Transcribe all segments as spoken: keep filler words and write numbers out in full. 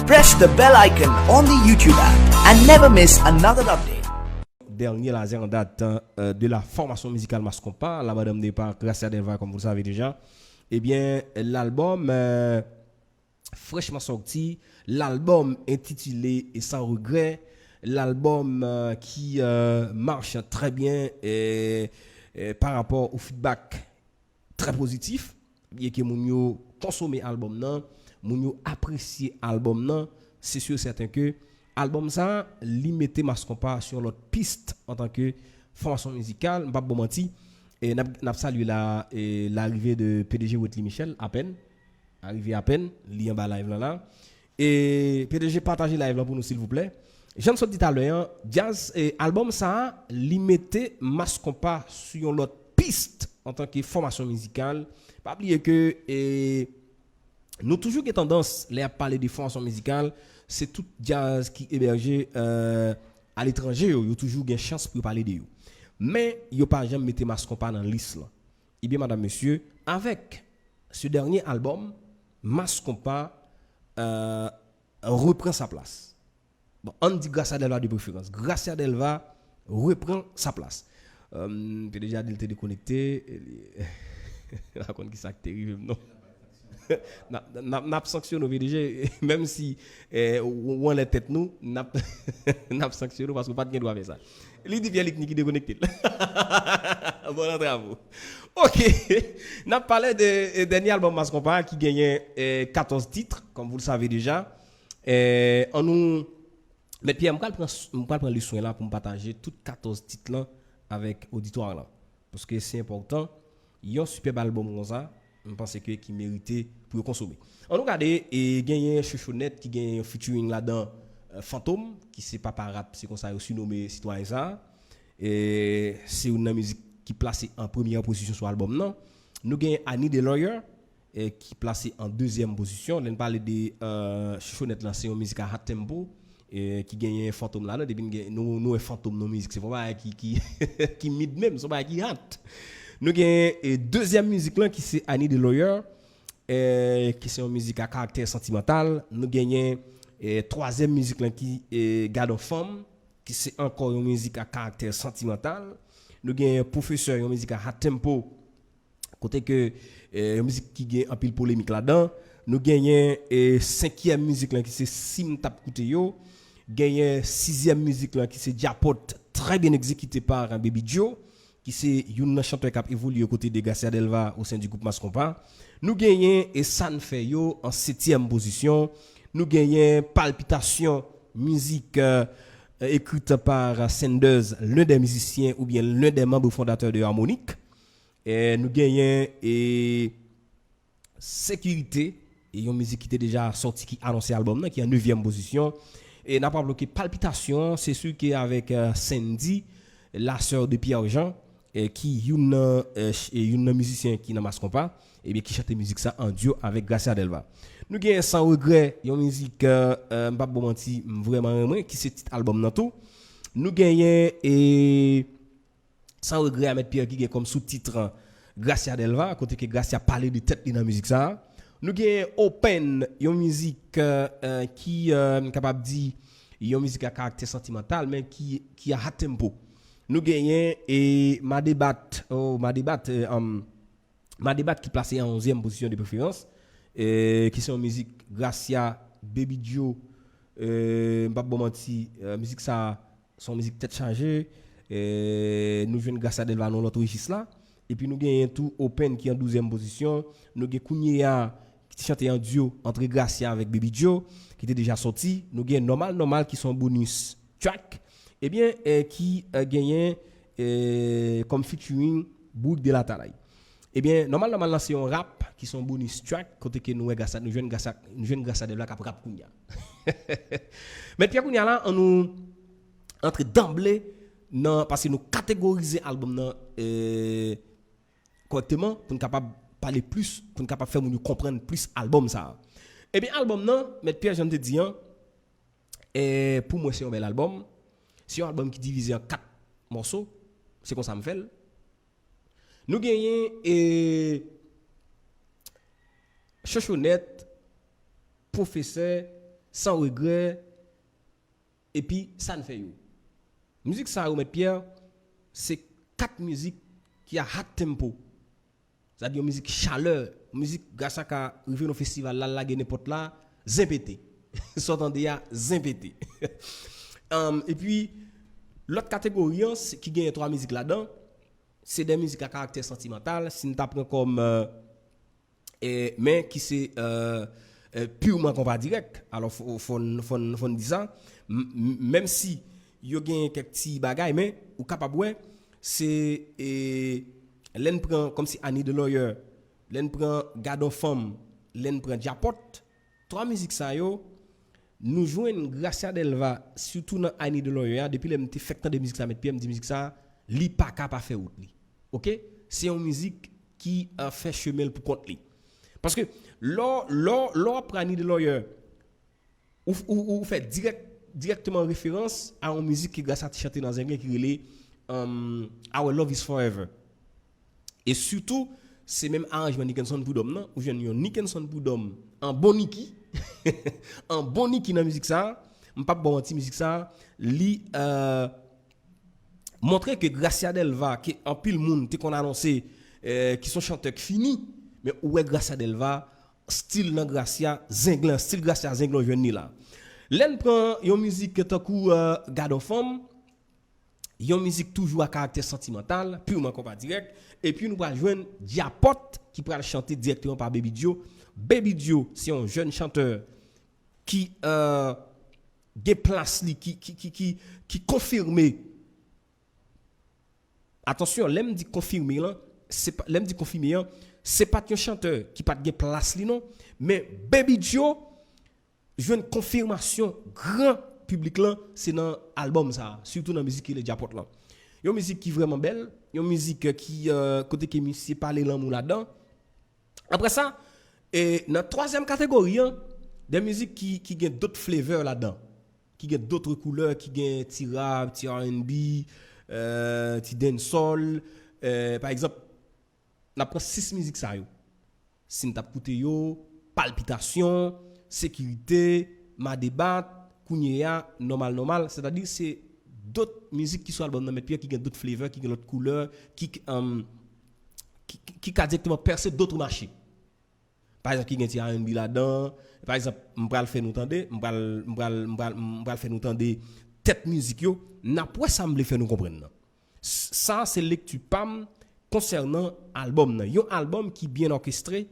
Press the bell icon on the YouTube app and never miss another update. Dernier laser en date euh, de la formation musicale Mass Compas, la madame départ Gracia Delva, comme vous le savez déjà. Eh bien, l'album euh, fraîchement sorti, l'album intitulé Et sans regret, l'album euh, qui euh, marche très bien et, et par rapport au feedback très positif, bien que moun yo consommer album nan, moun yo apprécier album nan, c'est sûr certain que album sa li mete Mass Compas sur l'autre piste en tant que formation musicale, m p ap bon manti. Et n ap, n ap salye la, et l'arrivée de P D G Wetley Michel, à peine, arrivé à peine, li anba live lan la. Et P D G, pataje live lan pou nou silvouplè. Jan m sot di talè an, djaz, eh, album sa a, li mete Mass Compas sou yon lòt pist antan ke fòmasyon mizikal. Pa bliye ke eh, nou toujou gen tandans, lè y ap pale de fòmasyon mizikal, se tout djaz ki ebèje eh, aletranje yo, yo toujou gen chans pou yo pale de yo. Men, yo pa janm mete Mass Compas nan lis lan. Ebyen, madam, mesye, avèk ce dernier album, Mass Compas euh, repran sa plas. Bon, ann di Gracia Delva de preferans. Gracia Delva repran sa plas. Euh, P D G a di l te dekonekte. Li pa konn ki sa k te rive m non. N ap sanksyone w, P D G, menm si eh, ou anlè tèt nou, n ap sanksyone w paske w pa t gen dwa fè sa. Li di Pierre Luc ni ki dekonekte l. Bon, nan travo. Ok. N ap pale de eh, dènye album Mass Compas ki genyen eh, katòz tit, comme vous le savez déjà. Eh, an nou, Mèt Pierre, m pral pran, m pral pran leswen la pou m pataje tout katòz tit lan avèk oditwa lan. Paske se enpòtan, yon sipèb album konsa, m panse ke ki merite pou yo konsome. An nou gade, e genyen Chochonèt ki genyen yon featuring ladan eh, Fantom, ki se papa rap, se konsa yo sinome sitwayen sa. E se youn nan mizik ki plase an premyè pozisyon sou album nan. Nou genyen Annie the Lawyer, eh, ki plase an dezyèm pozisyon. Lè n pale de eh, Chochonèt lan, se yon mizik a hot tempo eh, ki genyen Fantom ladan. Depi nou, nou wè Fantom nan mizik, se pa bagay ki, ki, ki mid menm, se bagay ki hot. Nou genyen eh, dezyèm mizik lan ki se Annie the Lawyer, eh, ki se yon mizik a karaktè santimantal. Nou genyen eh, twazyèm mizik lan ki eh, Gadon Fanm, ki se ankò yon mizik a karaktè santimantal. Nou genyen Pwofesè, yon mizik a hot tempo, kote ke eh, yon mizik ki gen anpil polemik ladan. Nou genyen eh, senkyèm mizik lan ki se Si m t ap koute yo. Genyen sizyèm mizik lan ki se Djapòt, très bien exécuté par Baby Joe, ki se youn nan chantè k ap evolye kote de Gracia Delva au sein du groupe Mass Compas. Nou genyen E sa n fè yo an setyèm pozisyon. Nou genyen Palpitasyon, mizik euh, écrite par Sanders, l'un des musiciens ou bien l'un des membres fondateurs de Harmonik. Eh, nou genyen eh, Sekirite, e yon mizik ki te deja sòti ki anonse album nan, ki an nevyèm pozisyon. E n ap raple ke Palpitasyon, se sou ke avèk eh, Sandy, la sœur de Pierre Jean, eh, ki youn nan eh, ch- eh, youn nan mizisyen ki nan Mass Compas, ebyen ki chante mizik sa an duo avèk Gracia Delva. Nou genyen Sans Regret, yon mizik eh, eh, m p ap bon manti, m vrèman renmen, ki se tit album nan tou. Nou genyen e Sans Regret a Mèt Pierre ki gen kòm sou tit Gracia Delva, kote ke Gracia pale de tèt li nan mizik sa. Nou gen Open, yon mizik eh, eh, ki eh, m kapab di yon mizik a karaktè santimantal men ki, ki a hot tempo. Nou genyen e Ma Debat, oh, Ma Debat, eh, um, Ma Debat ki plase an onzyèm pozisyon de preferans, eh, ki se yon mizik Gracia, Baby Joe, eh, m p ap bon manti, eh, mizik sa se yon mizik tèt chaje, eh, nou jwenn Gracia Delva nan lòt rejis la. Epi nou genyen tou Open ki an douzyèm pozisyon. Nou gen Kounye a ki te chante an duo antre Gracia avèk Baby Joe, ki te deja sòti. Nou gen Nòmal Nòmal ki se yon bonus track. Ebyen, eh, ki eh, genyen eh, kòm featuring Bourik de Latalay. Ebyen, Nòmal Nòmal lan se yon rap ki se yon bonus track, kote ke nou wè Gracia, nou jwenn Gracia, nou jwenn Gracia Delva k ap rap kounye a. Mèt Pierre, kounye a la, an nou antre danble nan, paske nou kategorize album nan eh, kòrèkteman pou n kapab pale plis, pou n kapab fè moun yo konprann plis album sa. Ebyen, album nan, Mèt Pierre, jan m te di an, eh, pou mwen se yon bèl album. Se yon album ki divize an kat mòso. Se konsa m fè l. Nou genyen eh, Chochonèt, Pwofesè, Sans regret, epi Sa n fè yo. Mizik sa yo, Mèt Pyè, se kat mizik ki a hot tempo. Sa di yon mizik chalè, mizik Gracia ka rive nan festival la, lage nenpòt la, zen pete. Sa w tande a, zen pete. Um, epi, lòt kategori an, se- ki genyen twa mizik ladan, se de mizik a karaktè santimantal. Si n ta pran kòm, euh, e, men ki se, euh, euh, purement konpa dirèk. Alò, fò, fò, n- fò, n- fò n di sa. M- m- Menm si yo gen kèk ti bagay, men ou kapab wè, se, e, lè n pran kòmsi I Need a Lawyer, lè n pran Gadon Fanm, lè n pran Djapòt, twa mizik sa yo, nou jwenn Gracia Delva, sitou nan I Need a Lawyer a, depi lè m te fèk tande mizik sa, Mèt Pyè, m di mizik sa, li pa ka pa fè wout li. Oke? Se yon mizik ki, euh, fè chemen l pou kont li. Paske lè w- lè w- lè w ap pran I Need a Lawyer, ou, ou, ou fè dirèk, dirèkteman referans a yon mizik ke Gracia te chante nan Zenglen ki rele, um, Our Love Is Forever. E sitou, se menm aranjman Nickenson Prud'homme nan, ou jwenn yon Nickenson Prud'homme an bon Nicky, an bon Nicky nan mizik sa, m p ap ba w manti, mizik sa, li, euh, montre ke Gracia Delva, ke anpil moun te konn anonse, euh, ki se yon chantè k fini, men ou wè Gracia Delva, stil nan Gracia, Zenglen, stil Gracia Zenglen ou jwenn li la. Lè n pran yon mizik tankou, euh, Gadon Fanm, yon mizik toujou a karaktè santimantal, purement konpa dirèk, epi nou pral jwenn Djapòt ki pral chante dirèkteman pa Baby Joe. Baby Joe, se yon jèn chantè ki, euh, gen plas li, ki, ki, ki, ki, ki konfime. Atansyon, lè m di konfime lan, se pa, lè m di konfime an, se pa t yon chantè ki pa t gen plas li non, men Baby Joe jwenn konfimasyon gran piblik lan, se nan albòm sa, sitou nan mizik ki rele Djapòt lan. Yon mizik ki vrèman bèl, yon mizik, euh, ki, euh, kote ke misye pale lanmou ladan. Apre sa, e, nan twazyèm kategori an, de mizik ki, ki gen dòt flavor ladan, ki gen dòt koulè, ki gen ti rap, ti R and B, euh, ti dancehall, euh, pa egzanp, n ap pran sis mizik sa yo. Si n t ap koute yo, Palpitasyon, Sekirite, Ma Debat, Kounye a, Nòmal Nòmal, sètadi se dòt mizik ki sou albòm nan, Mèt Pyè, ki gen dòt flavor, ki gen lòt koulè, ki, um, ki, ki, ki ka dirèkteman pèse dòt mache. Pa egzanp, ki gen ti R and B ladan. Pa egzanp, m pral fè nou tande, m pral, m pral, m pral, m pral fè nou tande tèt mizik yo. N ap wè sa m vle fè nou konprann nan. S- Sa se lekti pa m konsènan albòm nan. Yon albòm ki byen òkestre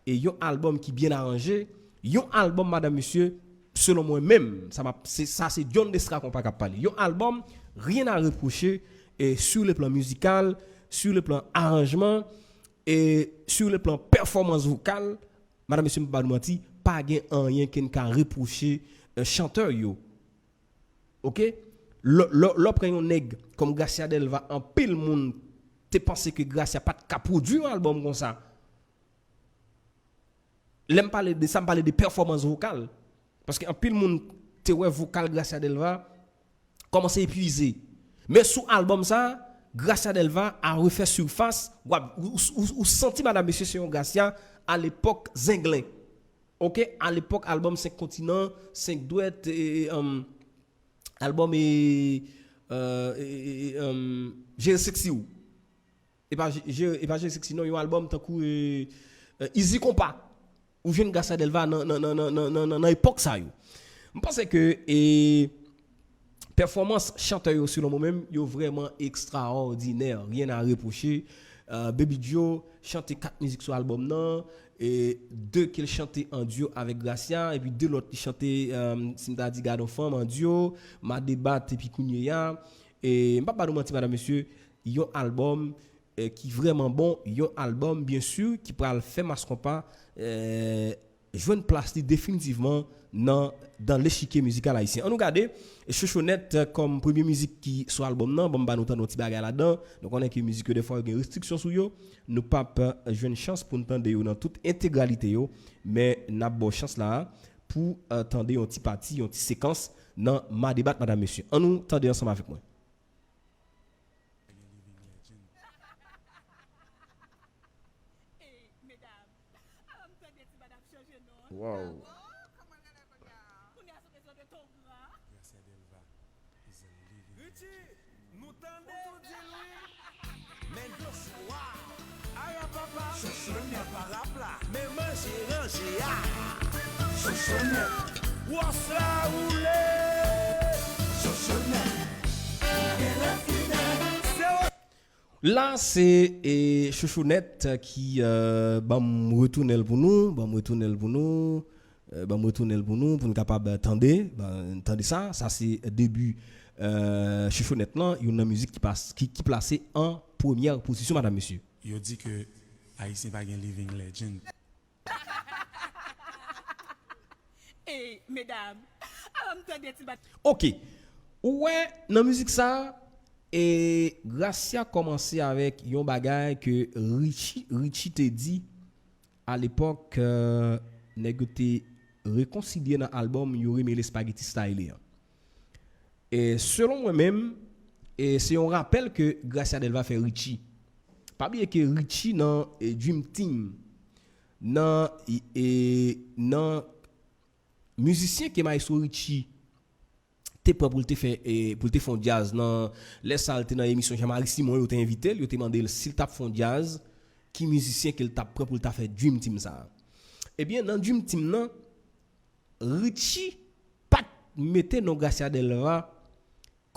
e yon albòm ki byen aranje. Yon albòm, madam, mesye, selon mwen menm, sa, m ap- se, sa se John Destra konpa k ap pale. Yon albòm, rien à reprocher, e sur le plan musical, sur le plan aranjman, e sur le plan pèfòmans vokal, madam, mesye, m pa ba nou manti, pa gen anyen ke n ka repwoche, e, chantè yo. Oke? Lè, lè, lè w pran yon nèg kòm Gracia Delva, anpil moun te panse ke Gracia pa t ka pwodui yon albòm konsa. Lè m pale de sa, m pale de pèfòmans vokal. Paske anpil moun te wè vokal Gracia Delva kòmanse epuize. Men sou albòm sa, Gracia Delva a refè sifas, w ap, ou, ou, ou, ou santi, madam, mesye, se yon Gracia a lepòk Zenglen. Oke, a lepòk albòm Senk Kontinan, Senk Dwèt, e, e, um, albòm e, e, e, e, um, Jere Seksi w. E pa Je- Jere, e pa Jere Seksi non, yon albòm tankou, e, e, Izi Konpa. Ou jwenn Gracia Delva nan, nan, nan epòk sa yo. M panse ke, e, pèfòmans chantè yo, selon mwen menm, yo vrèman ekstraòdinè. Rien à reprocher. Euh, Baby Joe chante kat mizik sou albòm nan. E de ke l chante an duo avèk Gracia, epi de lòt li chante, euh, si m ta di Gadon Fanm an duo, Ma Debat epi Kounye a. E m p ap ba nou manti, madam, mesye, yon albòm, eh, ki vrèman bon, yon albòm, byen si, ki pral fè Mass Konpa, eh, jwenn plas li definitivman nan, dans l'échiquier musical haïtien. Ann nou gade, Chochonèt, eh, kòm premye mizik ki sou albòm nan, bon, m ba nou tande yon ti bagay ladan. Nou konnen ke mizik yo, dèfwa, yo gen restriksyon sou yo. Nou p ap, eh, jwenn chans pou n tande yo nan tout entegralite yo, men n ap ba w chans la pou, eh, tande yon ti pati, yon ti sekans nan Ma Debat, madam, mesye. Ann nou tande ansanm avèk mwen. Ey, medam, ala m tande ti bad ap chanje non. Wow. Oh, kòman l rele kounye a? Gracia Delva is a living legend. Richie, nou tande w di l wi. Men dosye w a. Aya papa. Chouchounèt pa rap la. Men manje ranje a. Chouchounèt. Wòs la woule. Chouchounèt. Gen lè fidèl. Se w. La se e, Chouchounèt ki euh, ban m retounen l pou nou, ban m retounen l pou nou, euh, ban m retounen l pou nou, pou n kapab tande, ban, tande sa. Sa se debi euh, Chouchounèt lan, youn nan mizik ki, pas, ki, ki plase an premyè pozisyon, madam, mesye. Yo di ke Ayisyen pa gen living legend. Ey, medam, al ann tande ti bat. Ok. Ou wè, nan mizik sa, e Gracia kòmanse avèk yon bagay ke Richie, Richie te di alepòk, euh, nèg yo te rekonsilye nan albòm yo remele Spaghetti Style an. E selon mwen menm, e se yon rapèl ke Gracia Delva fè Richie. Pa bliye ke Richie nan e, Dream Team, nan, e, nan mizisyen ke Maestro Richie te pran pou l te fè, e, pou l te fè yon djaz nan lè sa l te nan emisyon Jean-Marie Simon, yo te envite l, yo te mande l si l t ap fè yon djaz, ki mizisyen ke l t ap pran pou l ta fè Dream Team sa. Ebyen, nan Dream Team nan, Richie pa t mete non Gracia Delva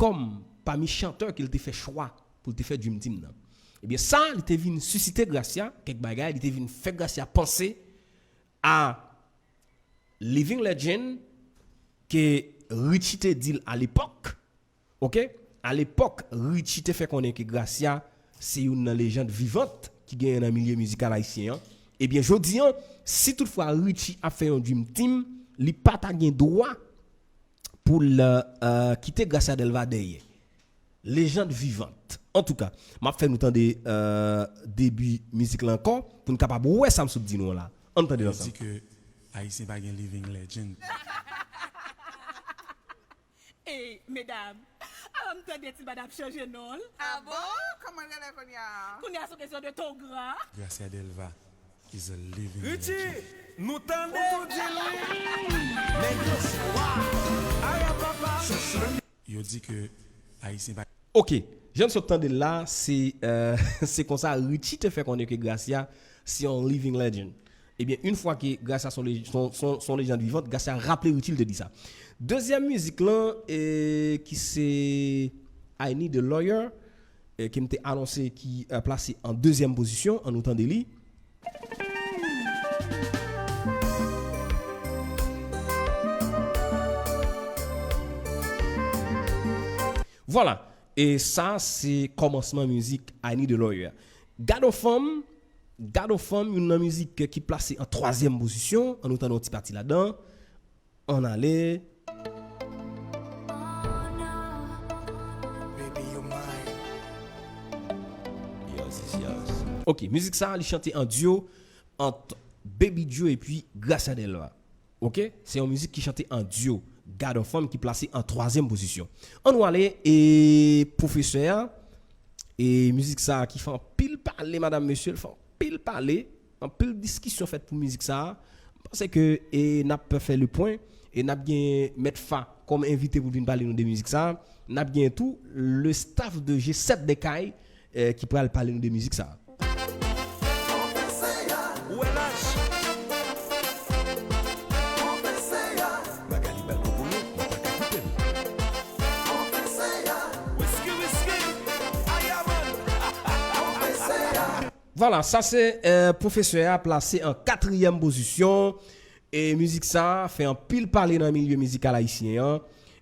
kòm pami chantè ke l te fè chwa pou l te fè Dream Team nan. Ebyen, sa, li te vin sisite Gracia kèk bagay, li te vin fè Gracia panse a Living Legend ke Richie te di l alepòk. Ok? Alepòk, Richie te fè konnen ke Gracia se youn nan lejand vivant ki genyen nan milye mizikal ayisyen an. Ebyen, jodi an, si toutfwa Richie ap fè yon Dream Team, li pa ta gen dwa pou l euh, kite Gracia Delva dèyè. Lejand vivant. Antouka, m ap fè nou tande euh, debi mizik la ankò pou n kapab wè sa m sot di nou an la. Ann tande l ansanm. Yo di ke Ayisyen pa gen living legend. Ey, medam, al ann tande ti bad ap chanje non l. Ah bon? Kòman l rele kounye a? Kounye a se kesyon de ton gran. Gracia Delva is a living legend. Richie, nou tande w di l wi. Men dosye w a. Aya papa. Yo di ke Ayisyen pa. Ok, jan n sot tande l la, se euh, se konsa Richie te fè konnen ke Gracia se yon living legend. Ebyen, yon fwa ke Gracia se yon lej- se yon- se yon- se yon lejand vivant, Gracia raple Richie l te di sa. Dezyèm mizik lan, e, ki se I Need a Lawyer, e, ke m te anonse ki e, plase an dezyèm pozisyon, ann nou tande li. Vwala. E sa se kòmansman mizik I Need a Lawyer. Gad on fanm, gad on fanm, youn nan mizik ki plase an twazyèm pozisyon. Ann nou tande yon ti pati ladan. Ann ale. Baby, you mine. Yours is yours. Ok, mizik sa, li chante an dyo ant Baby Joe epi Gracia Delva. Ok? Se yon mizik ki chante an dyo. Gad on fanm ki plase an twazyèm pozisyon. Ann nou ale, e pwofesè a, e mizik sa ki fè anpil pale, madam, mesye, l fè anpil pale, anpil diskisyon fèt pou mizik sa. M panse ke e n ap fè le pwen, e n ap gen Mèt Fa kòm envite pou l vin pale nou de mizik sa. N ap gen tou le staff de G sèt de kay, e, ki pral pale nou de mizik sa. Ou wè laj. Magali bal popo yo, mwen pa ka koupe l. Whisky, whisky. Aya, man. Vwala, sa se e, pwofesè a plase an katriyèm pozisyon. E mizik sa fè anpil pale nan milye mizikal ayisyen an.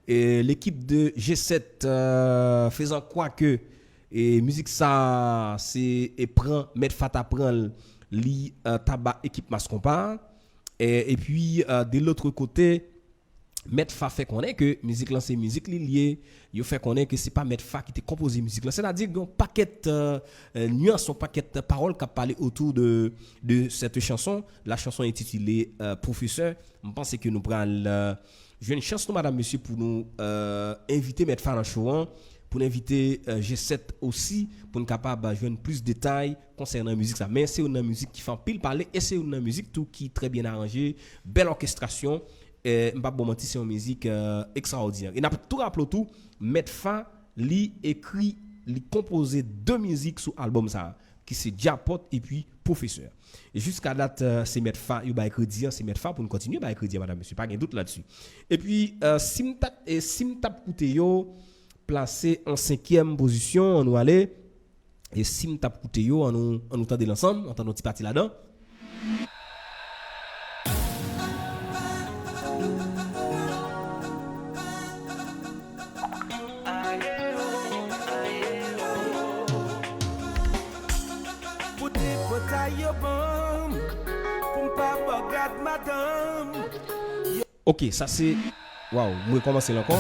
E lekip de G sèt e, fezan kwa ke e mizik sa se e pran Mèt Fa ta pran l, li e, ta ba ekip Mass Konpa. E, epi e, de lòt kote, Mèt Fa fè konnen ke mizik lan se mizik li l ye. Yo fè konnen ke se pa Mèt Fa ki te konpoze mizik lan. Sètadi gen yon pakèt e, e, nyans, yon pakèt pawòl k ap pale otou de, de cette chanson. La chanson est intitulée e, Professeur. M panse ke nou pral e, jwenn chans nou, madam, mesye, pou nou e, envite Mèt Fa nan show an, pou n envite e, G sèt osi, pou n kapab jwenn plis detay konsènan mizik sa. Men se youn nan mizik ki fè anpil pale, e se youn nan mizik tou ki trè byen aranje, bèl òkestrasyon, Eh, m p ap ba w manti, se yon mizik, eh, ekstraòdinè. E n ap tou raple w tou, Mèt Fa, li ekri, li konpoze de mizik sou albòm sa a, ki se Djapòt epi Pwofesè. E jiska dat, eh, se Mèt Fa, yo bay kredi an, se Mèt Fa pou n kontinye bay kredi an, madam, mesye, pa gen dout ladsi. Epi, eh, si m t ap, e si m t ap koute yo, plase an senkyèm pozisyon, ann nou ale. E si m t ap koute yo, ann nou, ann nou tande l ansanm, ann tande yon ti pati ladan. Pote pòtay yo ban m, pou m pa bò gad madanm. Ok, sa se, waw, m rekòmanse l ankò.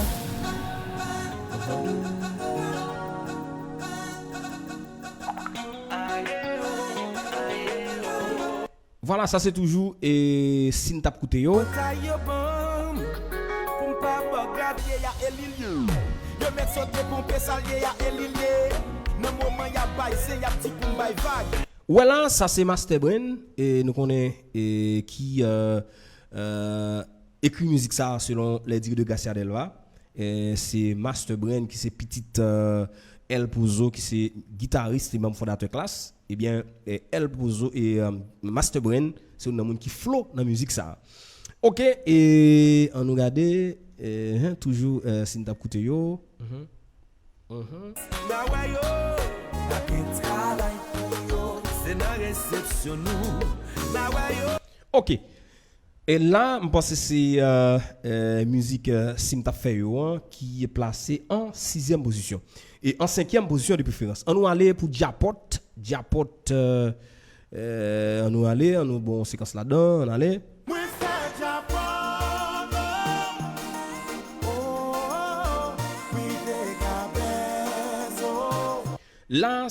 Vwala, sa se toujou, e si n t ap koute yo. Pòtay yo ban m, pou m pa bò gad ye a e li l ye. Yo mèt sote ponpe sa l ye a e li l ye. Nan moman y ap bay zen, y ap di pou m bay vag. Ou wè la, sa se Master Brain, e nou konnen, e ki, eh, eh, ekri mizik sa a selon les dires de Gracia Delva. Eh, se Master Brain ki se pitit, eh, El Pozo, ki se gitaris e manm fondatè Klass. Ebyen, eh, El Pozo e, eh, Master Brain, se youn nan moun ki flo nan mizik sa a. Ok, e ann nou gade, eh, toujou, eh, si n t ap koute yo. Mhm. Mhm. N a wè yo, n a gen travay pou yo. Se nan resepsyon nou, n a wè yo. Ok. E la, m panse se, eh, eh, mizik, eh, Si m t ap fè yo an ki plase an sizyèm pozisyon. E an senkyèm pozisyon de preferans. Ann nou ale pou Djapòt. Djapòt, eh, eh, ann nou ale, ann nou bon sekans ladan, ann ale. Mwen fè Djapòt, oh, oh, oh, wi, te ka bèz, oh. La,